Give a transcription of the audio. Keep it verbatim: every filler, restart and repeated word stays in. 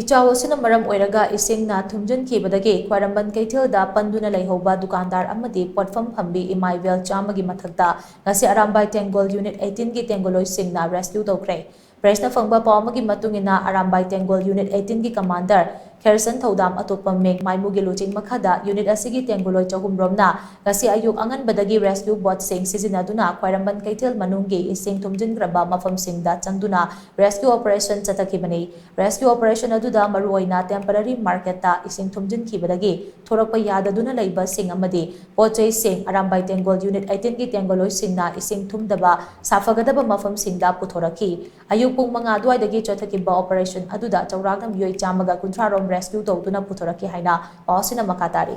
ꯏꯆꯥꯎ ꯑꯁꯤꯅ ꯃꯔꯝ ꯑꯣꯏꯔꯒ ꯏꯁꯤꯡꯅ ꯊꯨꯝꯖꯤꯟꯈꯤꯕꯗꯒꯤ ꯈ꯭ꯋꯥꯏꯔꯝꯕꯟ ꯀꯩꯊꯦꯜꯗ ꯄꯟꯗꯨꯅ ꯂꯩꯍꯧꯕ ꯗꯨꯀꯥꯟꯗꯥꯔ ꯑꯃꯗꯤ ꯄꯣꯠꯐꯝ ꯐꯝꯕꯤ ꯏꯃꯥ ꯏꯕꯦꯜ ꯆꯥꯝꯃꯒꯤ ꯃꯊꯛꯇ ꯉꯁꯤ ꯑꯔꯥꯝꯕꯥꯏ ꯇꯦꯡꯒꯣꯜ ꯌꯨꯅꯤꯠ ꯑꯩꯠꯇꯤꯟꯒꯤ ꯇꯦꯡꯒꯣꯂꯣꯏꯁꯤꯡꯅ ꯔꯦꯁꯀ꯭ꯌꯨ ꯇꯧꯈ꯭ꯔꯦ꯫ ꯄ꯭ꯔꯦꯁꯅ ꯐꯪꯕ ꯄꯥꯎ ꯑꯃꯒꯤ ꯃꯇꯨꯡ ꯏꯟꯅ, ꯑꯔꯥꯝꯕꯥꯏ ꯇꯦꯡꯒꯣꯜ ꯌꯨꯅꯤꯠ ꯑꯩꯠꯇꯤꯟꯒꯤ ꯀꯃꯥꯟꯗꯔ ꯈꯦꯔꯁꯟ ꯊꯧꯗꯥꯝ ꯑꯇꯣꯞꯄ ꯃꯤꯡ ꯃꯥꯏꯃꯨꯒꯤ ꯂꯨꯆꯤꯡ ꯃꯈꯥꯗ ꯌꯨꯅꯤꯠ ꯑꯁꯤꯒꯤ ꯇꯦꯡꯒꯣꯂꯣꯏ ꯆꯍꯨꯝ ꯔꯣꯝꯅ ꯉꯁꯤ ꯑꯌꯨꯛ ꯑꯉꯟꯕꯗꯒꯤ ꯔꯦꯁꯀ꯭ꯌꯨ ꯕꯣꯠꯁꯤꯡ ꯁꯤꯖꯤꯟꯅꯗꯨꯅ ꯈ꯭ꯋꯥꯏꯔꯝꯕꯟ ꯀꯩꯊꯦꯜ ꯃꯅꯨꯡꯒꯤ ꯏꯁꯤꯡ ꯊꯨꯝꯖꯤꯟꯈ꯭ꯔꯕ ꯃꯐꯝꯁꯤꯡꯗ ꯆꯪꯗꯨꯅ ꯔꯦꯁꯀ꯭ꯌꯨ ꯑꯣꯄꯔꯦꯁꯟ ꯆꯠꯊꯈꯤꯕꯅꯤ꯫ ꯔꯦꯁꯀ꯭ꯌꯨ ꯑꯣꯄꯔꯦꯁꯟ ꯑꯗꯨꯗ ꯃꯔꯨꯑꯣꯏꯅ ꯇꯦꯝꯄꯔꯔꯤ ꯃꯥꯔꯀꯦꯠꯇ ꯏꯁꯤꯡ ꯊꯨꯝꯖꯤꯟꯈꯤꯕꯗꯒꯤ ꯊꯣꯔꯛꯄ ꯌꯥꯗꯗꯨꯅ ꯂꯩꯕꯁꯤꯡ ꯑꯃꯗꯤ ꯄꯣꯠ ꯆꯩꯁꯤꯡ ꯑꯔꯥꯝꯕꯥꯏ ꯇꯦꯡꯒꯣꯜ ꯌꯨꯅꯤꯠ ꯑꯩꯠꯇꯤꯟꯒꯤ ꯇꯦꯡꯒꯣꯂꯣꯏꯁꯤꯡꯅ ꯏꯁꯤꯡ ꯊꯨꯝꯗꯕ ꯁꯥꯐꯒꯗꯕ ꯃꯐꯝꯁꯤꯡꯗ ꯄꯨꯊꯣꯔꯛꯈꯤ꯫ ꯑꯌꯨꯛ ꯄꯨꯡ ꯃꯉꯥ ꯑꯗꯨꯋꯥꯏꯗꯒꯤ ꯆꯠꯊꯈꯤꯕ ꯑꯣꯄꯔꯦꯁꯟ ꯑꯗꯨꯗ ꯆꯥꯎꯔꯥꯛꯅ ꯃꯤꯑꯣꯏ ꯆꯥꯝꯃꯒ ꯀꯨꯟꯊ꯭ꯔꯥ ꯔꯣꯝ ꯔꯦꯁꯀ꯭ꯌꯨ ꯇꯧꯗꯨꯅ ꯄꯨꯊꯣꯔꯛꯈꯤ ꯍꯥꯏꯅ ꯄꯥꯎ ꯑꯁꯤꯅ ꯃꯈꯥ ꯇꯥꯔꯤ꯫